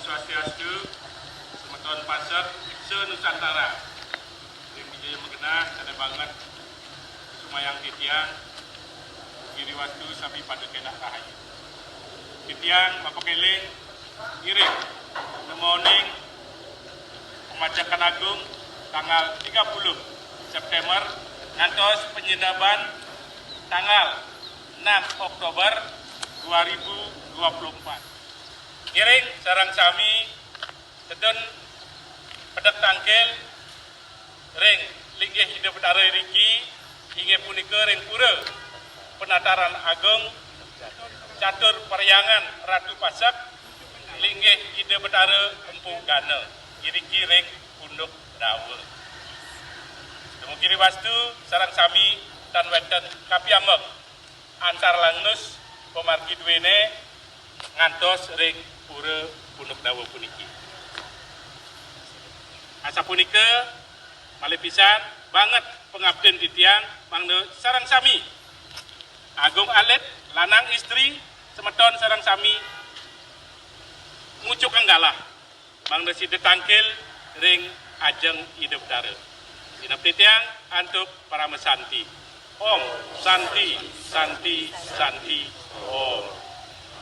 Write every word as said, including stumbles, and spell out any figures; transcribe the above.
Swastiastu, semeton paserta se-Nusantara. Ring Wijaya magenah, sane banget sumayang titiang, kiriwastu sami pada kenak rahayu. Titiang mapakeling ngiring nemoning pemacekan agung tanggal tiga puluh September ngantos penyedaban tanggal enam Oktober dua ribu dua puluh empat. Ngiring sareng sami tedun pedek tangkil ring linggih Ida Betara iriki, inggih punika ring pura Penataran Agung Catur Parhyangan Ratu Pasek, linggih Ida Betara Empu Gana, iriki ring Punduk Dawa. Dumugi riwastu sareng sami tan wenten kapiambek antar langnus pamargi duene ngantos ring pura Punduk Dawa puniki. Asapunika malih pisan banget pangaptin titiang mangda sareng sami agung alit, lanang istri, semeton sareng sami ngucukang galah mangda sida tangkil ring ajeng Ida Betara. Sineb titiang antuk parama santi. Om Santi, Santi, Santi, Om.